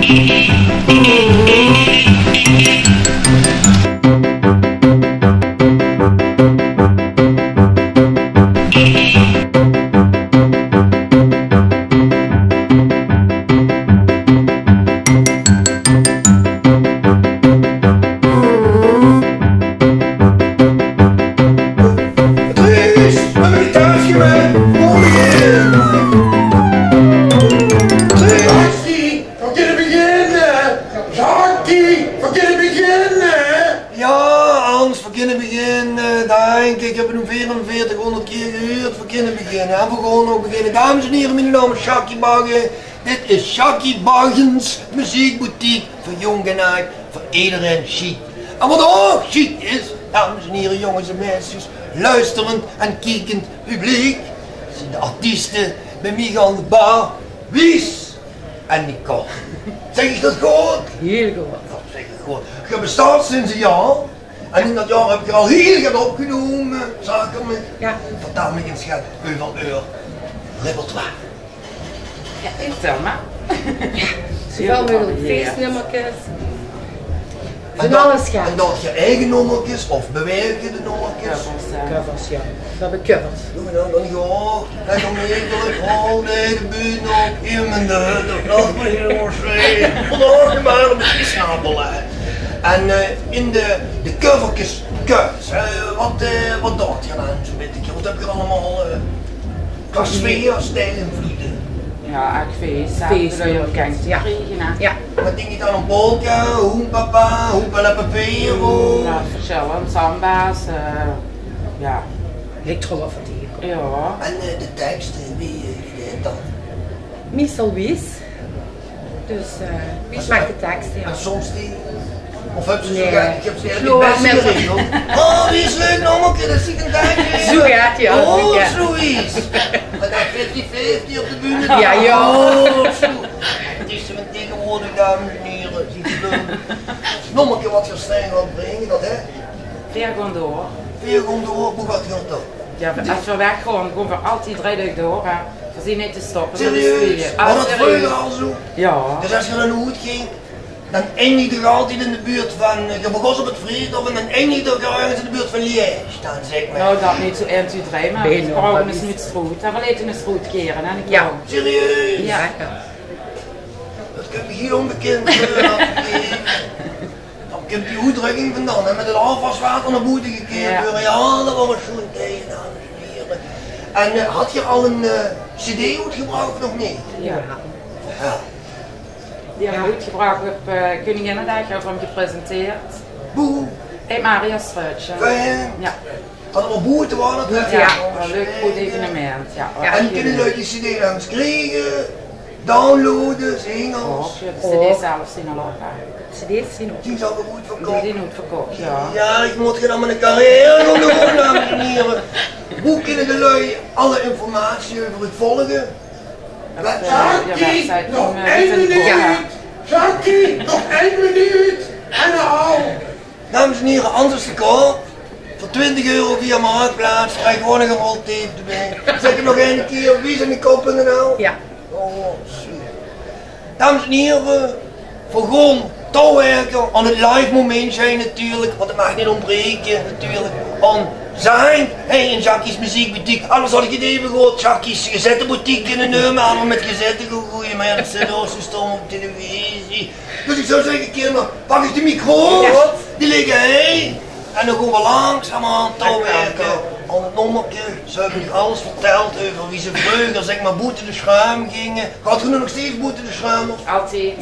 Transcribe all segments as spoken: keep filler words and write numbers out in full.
Truus, we höbbe de taart gemaak. Kom hie. Truus, we kinne beginne. Jackie, we kinne beginne. Jao, Hans, we kinne beginne. Dank, ich höb 't veerenveertighóngerd kier gehuurd. We kinne beginne. En we gaon ouch beginne. Dames en hiere, miene naam is Jackie Bagge. Dit is Jackie Baggens Meziekbutiek veur jónk en aajd, veur ederein sjiek. En wat ouch sjiek is, dames en hiere, jónges en meisjes, luisterend en kiekend publiek, zeen de artieste bie mich aan de bar, Wies en Nicole. Zèk ich dat good? Hiel good. Dat zèk ich good. Geer bestaot sinds ein jaor. En in dat jaor höb geer al hiel get opgenómme, zag geer mich. Jao. Vertèl mich ins get euver eur repertoire. Jao, ich vertèl mer. Zoväöl meugelik feesnómmerkes. Van alles gaon. En doot geer eige nómmerkes of bewèrk geer de nómmerkes? Covers, jao. Covers, jao. Dat höb ich covers. Doon v'r dan, dan gewoon lekker meugelik, al de bühne op, in de hut, dat is hielemaol sjoen. Vandaag maar op de snabbel, hè. En, eh, in de, de coverkes, covers, hè, wat, eh, wat doot geer dan zoe'n bietje? Wat höb geer allemaol, eh, qua sfeer, stijlinvloede? Jao, ech fees, hè. Fees, de lui höbbe kans te kriege, hè. Jao. Wat dink geer dan aan polka, hoempapa, hoempala papero? Jao, verschillend, samba's, eh, jao. Lik toch waal van die. Jao. En, eh, de tekste, wie, eh, wie geit dat? Meistal Wies. Dus, eh, Wies maak de tekste, jao. En soms die, of höbs se zoe get, ich höb ze eigelik 't bèste geregeld. Oh, wie is leuk, nog ein kier, dat is ein tekst. Zoe get, jao, zoe get. Oh, zoe is. En dan fifty fifty op de bühne. Jao, jao. Oh, zoe. 't Is 'm tegenwoordig, dames en hiere. Nog ein kier wat geer streng wilt bringe, dat, hè? Veer gaon door. Veer gaon door, wie gaot geer dat doon? Jao, es veer weggaon, gaon veer altied drei daag door, hè. Veer zien neet te stoppe. Serieus? Waor dat vreuger al zoe? Jao. Dus es geer dan oetgóng, dan eindigde geer altied in de buurt van, eh, geer begós op 't Vriethof en dan eindigde geer örges in de buurt van Liège, dan zèk mer. Noe, dat neet zoe ein, twie, drei, mer veer gaon ins mit stroet. En veer leete ins stroet kere, hè, Nicole? Jao. Serieus? Jao. Dat kump mich hiel ónbekind veur, dat geer Dan kump die oetdrökking vandan, hè, mit 't aafwaswater nao boete gekeerd waere. Jao, dat waore sjoen tije, dames en hiere. En, eh, had geer al ein, eh, cd oetgebrach of nog neet? Jao. Jao. Die höbbe v'r oetgebrach op, eh, Keninginnedaag, höbbe v'r 'm gepresenteerd. Boe? In 't Mariastraötje. Jao. Wat allemaol boete waor dat, hè? Jao, ein leuk good evenement, jao. En kinne de lui die cd örges kriege, downloade, zeen? Och, jao, de cd's zelf zien al op, hè. Cd's zien op. Die zeen al good verkoch. Die zien oetverkoch, jao. Jao, ich mót gein allemaol ein carrière gaon doon, dames en hiere. Wie kinne de lui alle informatie euver uch volge? Jackie, nog ein minuut. Jackie, nog ein minuut. En dan al. Dames en hiere, Hans is te koup. Veur twintig euro via Marktplaats, krieg gewoon nog ein rol tape d'rbie. Zèk 't nog eine kier, wie is 't, die kop in de nauw? Jao. Oh, zoe. Dames en hiere, veur gewoon touwwerke aan 't live momentje natuurlik, want 't maag neet óntbreke natuurlik. Aan Zaank, hè, in Jackie's Meziekbutiek. Anders had ich 't eve good Jackie's Gezettebutiek kinne neume, allemaol mit gezette gegoeid, mer jao, dat zit ouch zoe stom op televisie. Dus ich zou zègke, kinjer, pak ins de micro's, die ligke hie. En dan gaon v'r langzaamaan touwwerke aan 't nómmerke. Ze höbbe uch alles vertèld euver wie ze vreuger, zèk mer, boete de sjuim ginge. Gaot geer noe nog steeds boete de sjuim? Altied.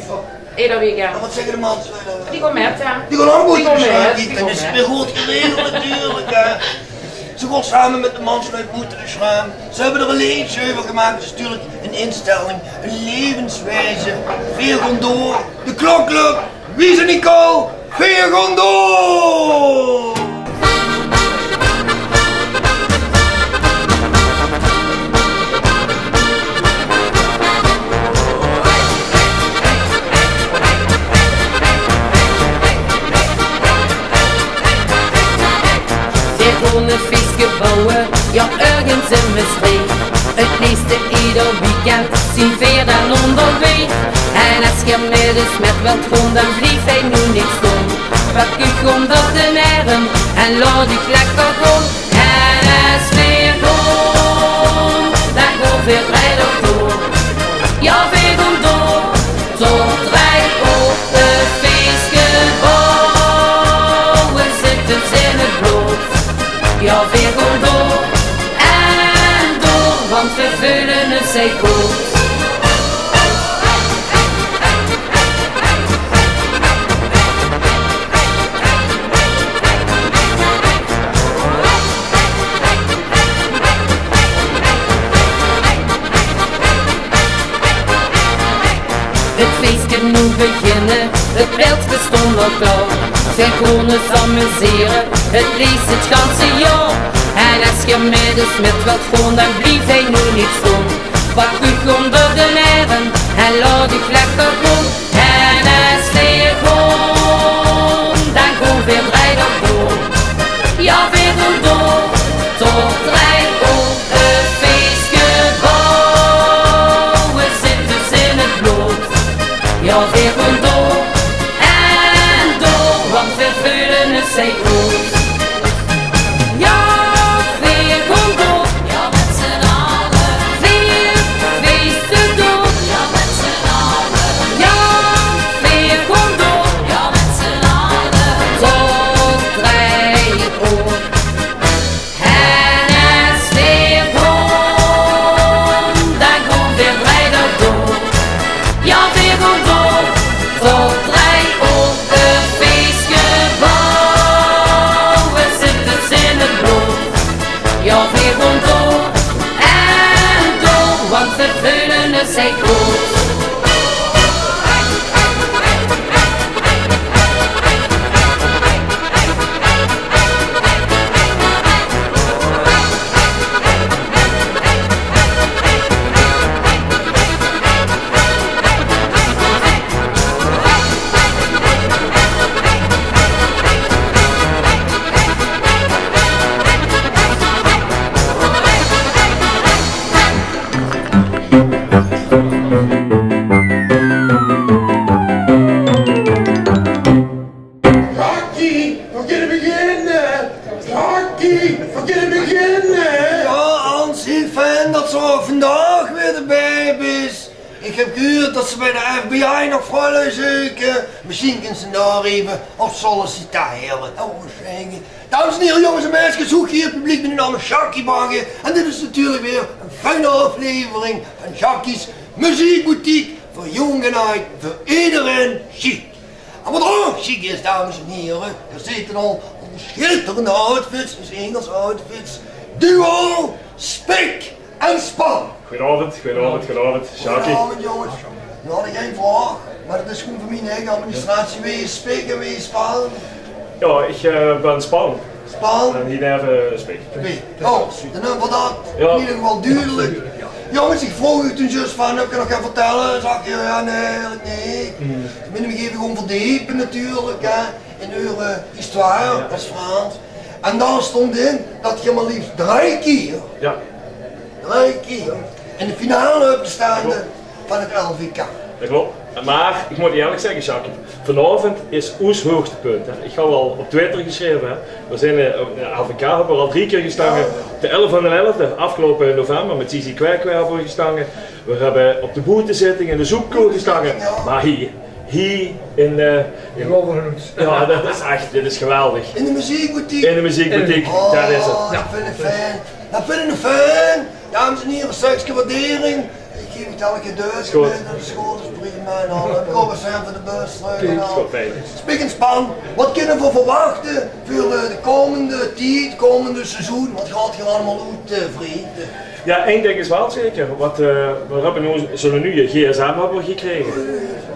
Eder weekend. En wat zègke de manslui? Die gaon mit, hè. Die gaon ouch boete de sjuim. Die gaon mit. Dan is 't weer good geregeld natuurlik, hè. Ze gaon same mit de manslui boete de sjuim. Ze höbbe d'r ein leedsje euver gemaak. 't Is natuurlik ein instelling, ein levenswieze. Veer gaon door. De Klokklök, Wies en Nicole, veer gaon door. Veer gaon ein fieske bouwe, jao, örges in Mestreech. 't Leefste eder weekend zien veer dan óngerweeg. En es Kier mit de smet wèlt goon, dan blief hie noe neet stoon. Pak uch ónger de erm en laot uch lekker goon. En es veer goon, dan goon veer drei door. Jao, veer goon door. Tot drei oor e feeske bouwe, we zitte in 't blood. Jao, veer goon door en door, want veer veule us hie good. 't Feeske noe beginne, 't beeldske stoon al klaor. Veer goon us amusere, 't leefs 't ganse jaor. En es geer mit de smet wèlt goon, dan blief hie noe neet stoon. Pak uch ónger de erm en laot uch lekker goon. En es veer goon, dan goon veer drei door. Jao, veer goon door. Tot drei oor e feeske bouwe, we zitte in 't blood. Jao, veer goon door en door, want veer veule us hie good. Jao, veer goon door. Jao, mit z'n alle. Veer feeste door. Jao, mit z'n alle. Jao, veer goon door. Jao, mit z'n alle. Tot drei oor. En es veer goon, dan goon veer drei door. Jao, veer goon door. Tot drei oor e feeske bouwe, we zitte in 't blood. Jao, veer goon door en door, want veer veule us hie good. Jackie, veer kinne beginne. Jackie, veer kinne beginne. Jao, Hans, hiel fijn det se ouch vandaag weer d'rbie bis. Ich höb gehuurd det ze bie de F B I nog vrouwe zeuke. Mesjien kins se dao effe op sollicitere. Oh, zègke. Dames en hiere, jónges en meidskes, hoeg hie 't publiek mit de naam Jackie Bagge. En dit is natuurlik weer ein fijne aflevering van Jackie's Meziekboutique veur jónk en aajd, veur ederein sjiek. En waat ouch sjiek is, dames en hiere, geer zeet 't al, ózze sjitterende outfits, ózze Ingelse outfits. Duo Spik en Span. Goojenaovend, goojenaovend, goojenaovend, Jackie. Goojenaovend, jónges. Noe had ich ein vraog, mer det is gewoen veur mien eige administratie. Wae is Spik en wae is Span? Jao, ich, eh, bön Span. Span? En hie neve Spik. Spik. Oh, dan höbbe v'r det in eder geval dudelik. Jónges, ich vroog uch toen zjus van: "Höb geer nog get te vertèlle?" Zag geer: "Jao, nae, eigelik neet." Toen bön ich mich effe gaon verdepe natuurlik, hè, in eur histoire es Frans. En dao stóng in det geer mer leefs drei kier, drei kier in de finale höb gestane van 't L V K. Det klop. Mer ich mót ierlik zègke, Jackie, vanaovend is oes hoogtepunt, hè. Ich höb al op Twitter gesjreve, hè. Veer zeen, eh, op 't L V K höbbe veer al drei kier gestange. Op de elfde van de elfde, aafgeloupe november, mit Zizi Kwek Kwek höbbe veer gestange. Veer höbbe op de boetezitting in de Zoepkoel gestange. Mer hie, hie in, eh, in... Jao, det is ech, dit is geweldig. In de meziekboutique. In de meziekboutique, det is 't. Oh, det vinj ich fijn. Det vinj ich fijn. Dames en hiere, stökske waardering. Ich gaef uch 'n cadeautje mit, det is good, det is prima. En dan kómme v'r veur de bus trök en al. Spik en Span, waat kinne v'r verwachte veur, eh, de kómmende tied, kómmende seizoen? Waat gaot geer allemaol oet, eh, vrete? Jao, ein dink is waal zeker. Waat, eh, veer höbbe noe zoe'n nuje gsm höbbe veer gekrege.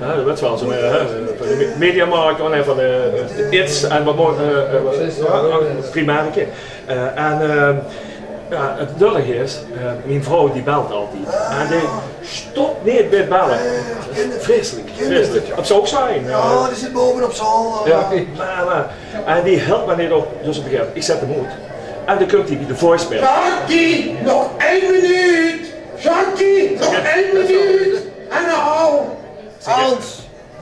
Jao, det wèt geer waal, zoe'n, eh, van de me-, Mediamarkt, oh nae, van de, eh, de Ids en waat mie, eh, eh, waat, jao, Primarke. Eh, en, eh, jao, 't lullige is, eh, mien vrouw die belt altied. En die stop neet mit belle. Vreiselik, vreiselik. Op zo'n ouch zeen, eh. Jao, die zit bove op zolder. Jao, mer, mer, en die hiltj mer neet op, dus op ein gegaeve moment, ich zèt 'm oet. En dan kumtj die bie de voicemail. Jackie, nog ein minuut! Jackie, nog ein minuut! En dan al. Zeg, Hans,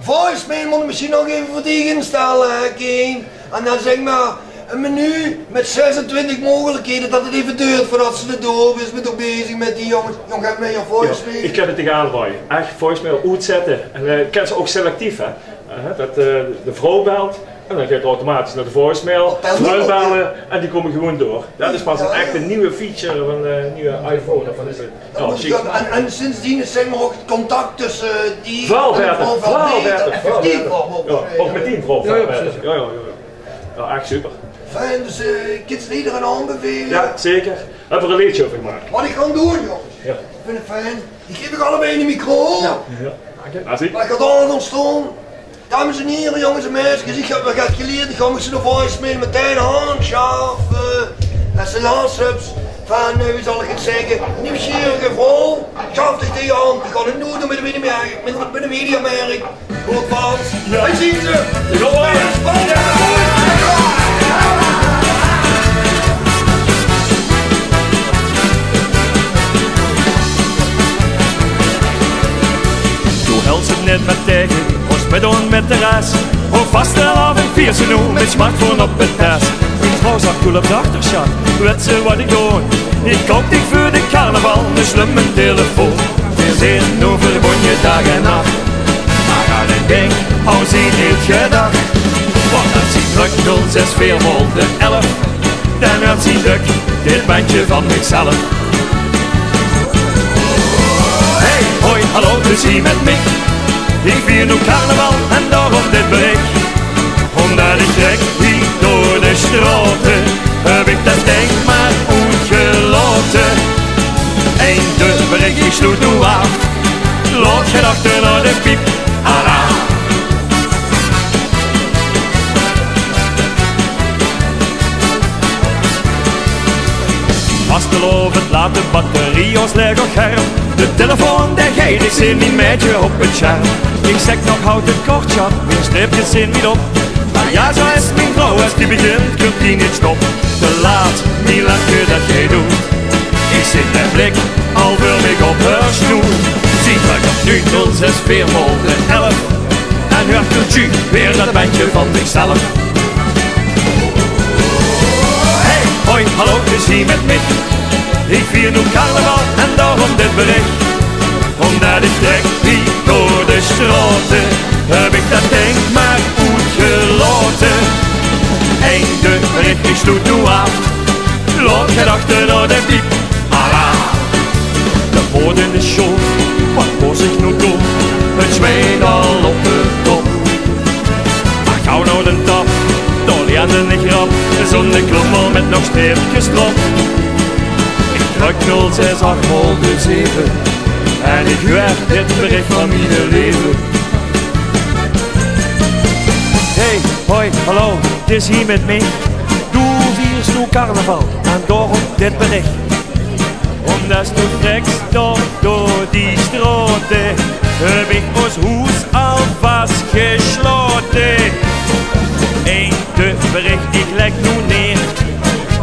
Voicemail mót ich mesjien nog effe veur dich instelle, hè, Keen. En dan zèk mer, ein menu mit zesentwintig meugelikhede, det 't effe doert veurdet se d'r door bis. Bön ich ouch bezig mit die jónges. Jóng, gaef mich ein voicemail. Jao, ich kin 't dich aanraoje. Ech, voicemail oetzètte. En, eh, kins se ouch selectief, hè. Eh, det, eh, de vrouw belt en dan geit 't automatisch nao de voicemail. Trökbelle en die kómme gewoon door. Det is pas ein echte nuuj feature van de nuuj iPhone. Of waat is 't? Jao, sjiek. En, en sindsdien is, zèk mer, ouch 't contact tösse die en de vrouw väöl baeter, väöl baeter. Effectief ouch. Jao, ouch mit die vrouw väöl baeter. Jao, jao, jao. Jao, ech super. Fijn, dus, eh, kins se 't ederein aanbevele. Jao, zeker. Höbbe v'r ein leedje euver gemaak. Waat ich gaon doon, jónges. Jao. Ich vinj 't fijn. Ich gaef uch allebei ein micro. Jao. Jao. Mer ich gaon dao nog staon. Dames en hiere, jónges en meisjes, ich höb weer get gelierd. Ich gaon mit zoe'n voicemail metein aan sjaaf, eh, es se las höbs van, eh, wie zal ich 't zègke, nuujsgierige vrouw. Sjaaf dich die aan. Ich gaon 't noe doon mit de mediamerk, mit, mit de mediamerk. Good vals. Jao. Veer zeen ze. Jao. Doe hèls 't neet mie taenge, waas mit on mit de res. Op vastelaovend viers se noe mit smartphone op de tes. Mien vrouw zaet: "Koel op, dochter, sjat, wèts se waat ich doon? Ich koup dich veur de carnaval eine slumme telefoon." Veer zeen noe verbónje daag en nach. Mer aan ein dink hawwe ze neet gedach. Want es ze drök nul zes veer maol de elf, dan huurt ze dök dit bendje van michzelf. Hey, hoi, hallo, dus hie mit mich. Ich vier noe carnaval en daorum dit berich. Ómdet ich trèk hie door de sjtraote, höb ich det dink mer oetgelaote. Ein deur berich, ich sloet noe aaf. Laot gein achter nao de piep. Alaaf. Vastelaovend laot, de batterie is laeg, och herm. De telefoon, dae geit, ich zeen mien maedje op 't sjerm. Ich zèk nog: "Haoj 't kort, sjat, mien streepkes zeen wied op." Mer jao, zoe is mien vrouw, es die begint, kump die neet stop. Te laat, mien lèfke, det geit oet. Ich zeen de blik al veur mich op häör snoet. Ze drök op noe nul zes veer maol de elf en huurt noe tju weer det bendje van michzelf. Hey, hoi, hallo, dus hie mit mich. Ich vier noe carnaval en daorum dit berich. Ómdet ich trèk hie door de sjtraote, höb ich det dink mer oetgelaote. Ein deur berich, ich sloet noe aaf. Laot gein achter nao de piep. Alaaf. De bódem is sjoon, waat mós ich noe doon? 't Zweit al op de kop. Mer gaw nao de tap, dao ligk 'ne grap. Zoe'n klomp mit nog streepkes drop. Ich drök nul zes ach maol de zeve en ich huur dit berich van mien leve. Hey, hoi, hallo, 't is hie mit mich. Doe viers noe carnaval en daorum dit berich. Ómdet doe trèks toch door die sjtraote, höb ich ós hoes alvas gesjlaote. Ein deur berich, ich lègk noe neer.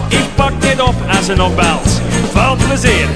Ich pak dit op es se nog bels. Väöl plezeer.